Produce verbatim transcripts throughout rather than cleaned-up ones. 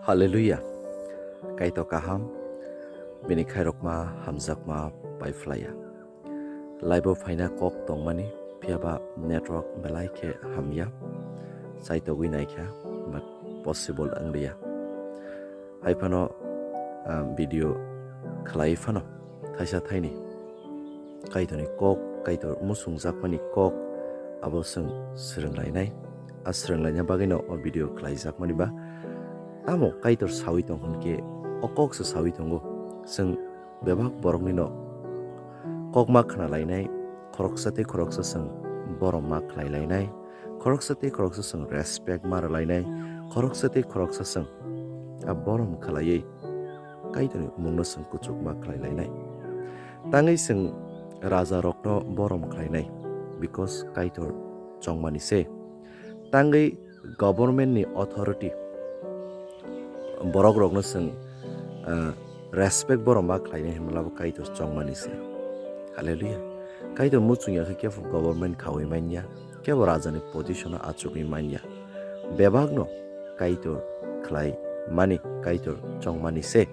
Hallelujah. Kaitor kaham, bini khairokma hamjakma paiphlaiya. Laibo phaina kok tongmani, phiyaba network belai khe hamya. Chaitogwi naikha, but possible wngliya. Haiphano, ah, video khlai phano thaisa thaini Kaitorni kok, Kaitor muchungjakmani kok, abo chwng swrwnglainai. A swrwnglaina bagwino o video khlaijakmani ba. Tamo Kaitor sawi tong hwn khe o kok se sawi tongo. Chwng bebak boroknino kokma khna lainai, khoroksa tei khoroksa chwng borom ma khlai lainai, khoroksa tei khoroksa chwng respect ma rw lainai, khoroksa tei khoroksa chwng a borom khlaiwi Kaitorni mungno chwng kuchukma khlai lainai. Tangwi chwng rajarokno borom khlainai, because Kaitor chongmani se. Tangwi government ni authority borok rokno chwng, ah, respect borom ma khlainai hwnmala bo Kaitor chongmani se. Hallelujah. Kaitor muchung ya khe kebo government khawi manya, kebo raja ni position o achugwi manya. Bebak no Kaitor khlai mani, Kaitor chongmani se.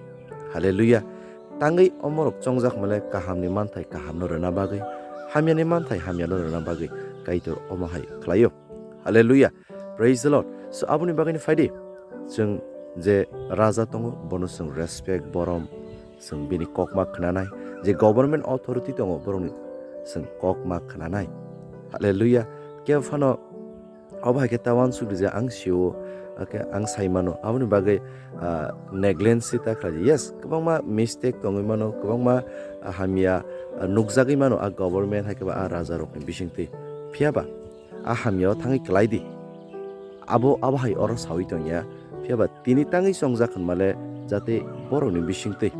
Hallelujah. Tangwi omorok chongjak male kaham ni manthai kaham no rwna bagwi, hamya ni manthai hamya no rwna bagwi Kaitor omo hai khlaio. Hallelujah. Praise the Lord. So, aboni bagwi ni phaidi, chwng je raja tongo, bono chwng respect, borom, chwng bini kokma khnanai. Je government authority tongo, borokni chwng kokma khnanai. Hallelujah. Kebo phano obo hai khe ta uansuk di je ang sio, ake ang sai mano. Aboni bagwi, ah, negligence ta khlai di. Yes, kwbangma mistake tongwi mano, kwbangma, ah, hamya, ah, nukjagwi mano a government hai khe ba a raja rokni bisingtwi. Phiyaba a hamya o thangwi klai di. Abo, abo hai oro sawi tongya. Phiyaba tini tangwi chongjak hwnmale jate borokni bisingtwi.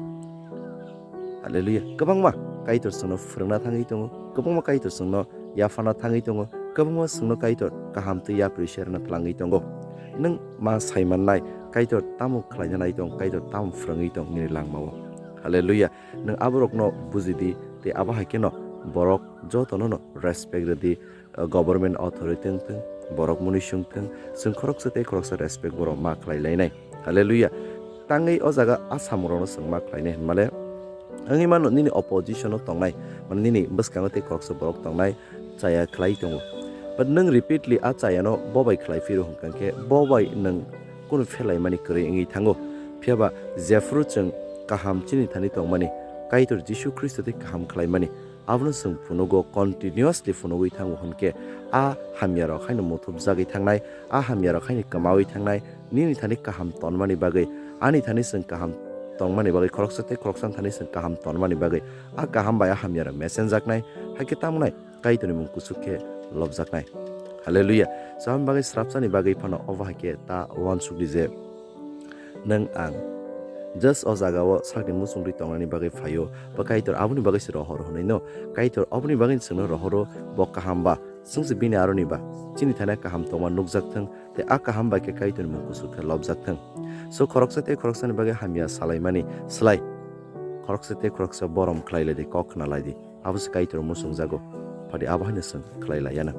Hallelujah. Kwbangma Kaitor chwngno phwrwngna thangwi tongo. Kwbangma Kaitor chwngno yaphana thangwi tongo. Kwbangma chwngno Kaitor kaham tei yapri serna thlangwi tongo. Nwng ma sai mannai Kaitor tamo khlaina nai tong, Kaitor tamo phwrwngwi tong nini langmao. Hallelujah. Nwng aborokno buji di tei abo hai kheno borok jotono no respect rw di. Uh, government authority wng thung, borok mwnwi sung thung, chwng khoroksa tei khoroksa respect borok ma khlai lainai. Hallelujah. Tangwi o jaga a samungrokno chwng ma khlainai hwnmale, wngwi mano nini opposition o tongnai, mane nini bwskango tei khoroksa borok tongnai, chaya khlai tongo. But nwng repeatedly a chayano bo bai khlai phiro hwnkha khe bo bai nwng kunu phelaimani kwrwi wngwi thango. Phiyaba jephru chwng kaham chini thani tongmani, Kaitor Jisu Khristo tei kaham khlaimani, abono chwng phunugo, continuously phunugwi thango hwnkhe, a hamyarok haino muthupjagwi thangnai, a hamyarok haino kwmawi thangnai, nini thani kaham tonmani bagwi, ani thani chwng kaham tongmani bagwi, khoroksa tei khoroksani thani chwng kaham tonmani bagwi, a kaham bai a hamyarok mesenjaknai, hai khe tamo nai Kaitorni mung kuchuk khe lobjaknai. Hallelujah. Chwng bagwi srapsani bagwi phano obo hai khe ta uansuk di je, nwng ang just o jaga o sakni muchungtwi tongnani bagwi phaio, bo Kaitor aboni bagwi se rohor hwnwi no. Kaitor oboni bagwi chwngno rohoro, bo kaham ba, chwng se bini aroni ba, chini thani kaham tongma nukjak thung, tei a kaham bai khe Kaitorni mung kuchuk khe lobjak thung. So khoroksa tei khoroksani bagwi hamya salaimani slai, khoroksa tei khoroksa borom khlai lai di, kok khna lai di, abo se Kaitor muchungjago. Phadi abo haino chwng khlai lai ya nang.